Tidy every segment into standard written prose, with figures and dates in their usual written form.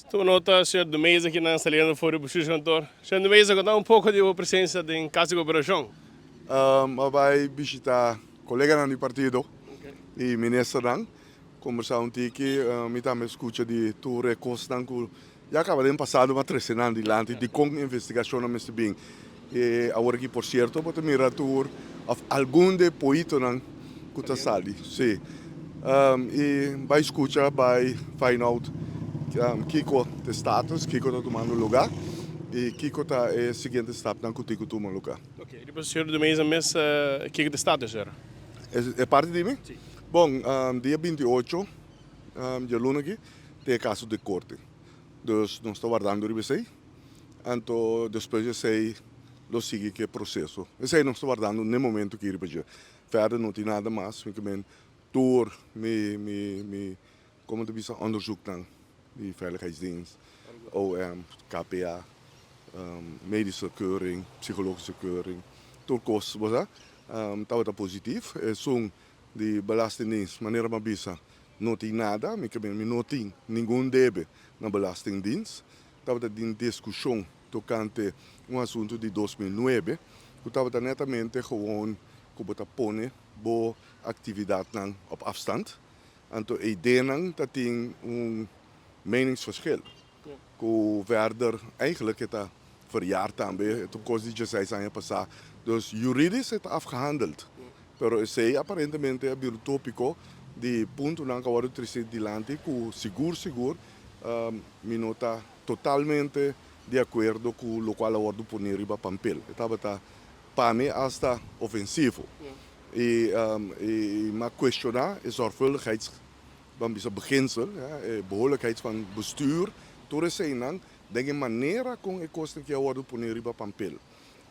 Tuma nota, señor De Meza aki nan saliendo for di bestuurskantoor. Señor De Meza, conta un poco di bo presencia den Cas di Cooperacion. A bay bishita coleganan di partido y ministernan, conversa un tiki. Mi tambe scucha di tur e cosnan cu ya caba den pasado m'a trece nan dilanti di con investigacionnan mester bin. E awor aki por cierto bo ta mira tur of algun de poitonan cu ta sali. Si. Y bay scucha, bay find out kico ta e status, kico ta tumando lugar y kico ta e siguiente stapnan cu tin cu tuma lugar. Ok, riba señor de Meza mes kico ta e status era? E parti di mi? Si. Bon, dia 28 djaluna aki ta e caso di corte. Dus nos ta wardando riba esey. Anto despues di esey lo sigui ku e proseso. Esey nos ta wardando n'e momento aki riba dje. Verder no tin nada mas, mi ke men tur mi mi mi komo ta bisa onderzoeknan di Veiligheidsdienst, OM, KPA, medische keuring, psychologische keuring, tur kos bo sa tabata positief. Esun di Belastingdienst manera mi a bisa no tin nada, mi ke men mi no tin ningun debe na Belastingdienst. Tabata tin diskushon tokante un asuntu di 2009 ku tabata netamente gewoon ku bo ta pone bo aktividatnan op afstand. Anto e ideanan ta tin un meningsverschil ku verder eigenlijk e ta verjaard tambe, e ta un kos di dieseis aña pasá. Dus juridisch e ta afgehandeld, pero esei aparentemente a bira un tópiko di puntonan ku a wòrdu trese dilanti ku sigur sigur Mi no ta totalmente di akuerdo ku lokual a wòrdu poné riba pampel. E tabata pa mi asta ofensivo. I mi a kuestioná e zorgvuldigheids, ban bisa beginsel, e behoorlijkheid van bestuur, tur eseinan den e manera kon e kosnan aki a wòrdu poné riba pampel.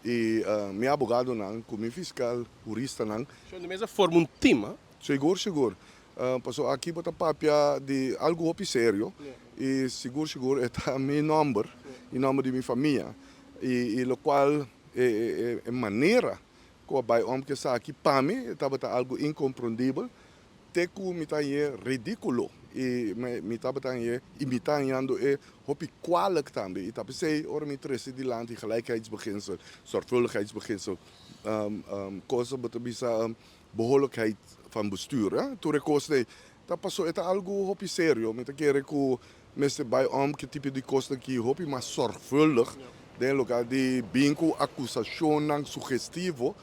I mi abogadonan ku mi fiskal, huristanan. Señor de Meza forma un team, ha? Sigur, sigur. Pasobra aki bo ta papia di algu hopi serio i sigur sigur e ta mi nomber i nomber di mi famia i lokual e manera ku a bai om ku esaki pa mi e tabata algu inkomprondibel te ku mi ta hañ'é ridikulo i mi tabata hañ'é i mi ta hañando e hopi kwalik tambe i ta p'esei ora mi trese dilanti gelijkheidsbeginsel, zorgvuldigheidsbeginsel, cosa bo ta bisa Behoorlijkheid van bestuur, hè, tur e kosnan ei. Ta paso e ta algu hopi serio. Mi ta kere ku mester bai om ku e tipo di kosnan aki hopi mas zorgvuldig den lugar di bin ku akusashonnan sugestivo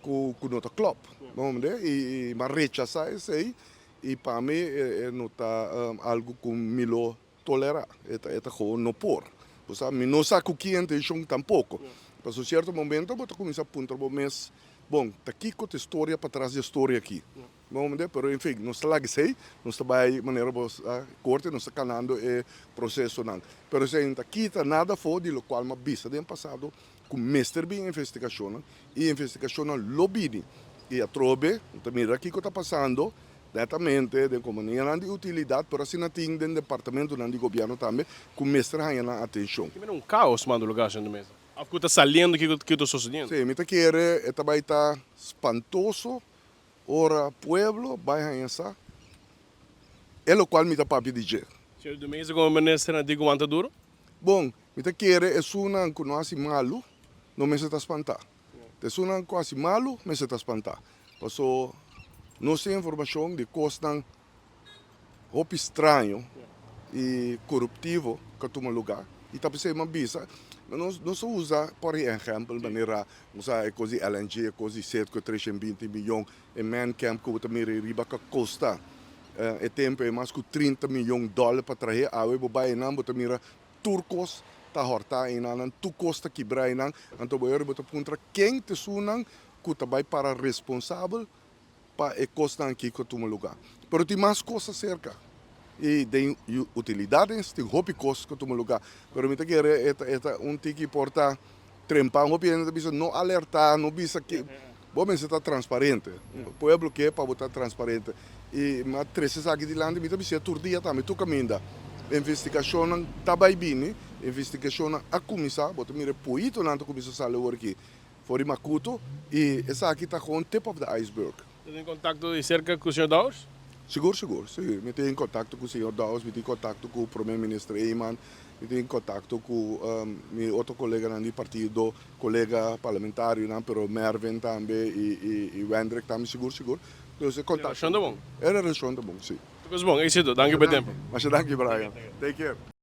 ku ku no ta klòp. Bo mende? I mi a rechasá esei i pa mi e no ta algu ku mi lo Tolerá, e ta e ta gewoon no por. Bo sa, mi no sa ku ki intenshon tampoko. Pasobra sierto momento bo ta kuminsá puntra bo mes, bon, ta kiko ta e storia patras di e storia aki? Bo comprende? Pero en fin, nos ta laga esei, nos ta bai manera bo sa korte, nos ta kanando e prosesonan. Pero esei no ta kita nada afó di lokual mi a bisa den pasado ku mester bin investigashonnan i investigashonnan lo bini. I atrobe no ta mira kiko ta pasando Netamente den kompanianan di utilidat, pero asina tin den departamentonan di gobièrnu tambe ku mester haña nan atenshon. Ki mira un kaos manda lugar sendo mesa of ku ta saliendo kiko kiko ta sosodiendo? Sí, mi ta kere e ta bai ta spantoso ora pueblo bai haña sa e lokual mi ta papia di dje. Señor de Meza komo minister na di ku wanta duro? Bon, mi ta kere esunnan ku no hasi malu no mester ta spantá. Ta esunnan ku hasi malu mester ta spantá. Paso nos tin informashon di kosnan hopi straño i koruptivo ku a tuma lugá i ta p'esei mi a bisa nos nos a usa por ehèmpel manera nos a e kos di LNG e kos di Citgo 320 miyon e man camp ku bo ta mira riba ku a kosta e tempu ei mas ku 30 miyon dòler pa trahe awe bo bai einan bo ta mira tur kos ta hòrtá einan nan tur kos ta kibrá einan anto bo yora bo ta puntra ken ta esunnan ku ta bai para responsabel pa e kosnan aki ku a tuma lugá. Pero tin mas kos aserka i den utilidatnan tin hopi kos ku a tuma lugá. Pero mi ta kere e ta e ta un tiki por ta trempa. Hopi hende ta bisa no alertá, no bisa ke. Bo mester ta transparente. Pueblo ke pa bo ta transparente. I mi a trese esaki dilanti, mi ta bis'é tur dia tambe, tur kaminda. Investigashonnan ta bai bini, investigashonnan a kuminsá, bo ta mira e poitonan ta kuminsá sali awor aki. For di Macuto y esaki ta gewoon tip of the iceberg. Ta den contacto di cerca cu señor Dowers? Sigur, sigur, si. Mi tin contacto cu señor Dowers, mi tin contacto cu Prome Minister Eman, mi tin contacto cu mi otro colega di partido, colega parlamentario, pero Mervin tambe y Wendrick tambe, sigur, sigur. Dus contacto. Relacion bon. E relacion bon, si. Anto bon, exito. Danki pa e tempo. Masha danki, Brian. Take care.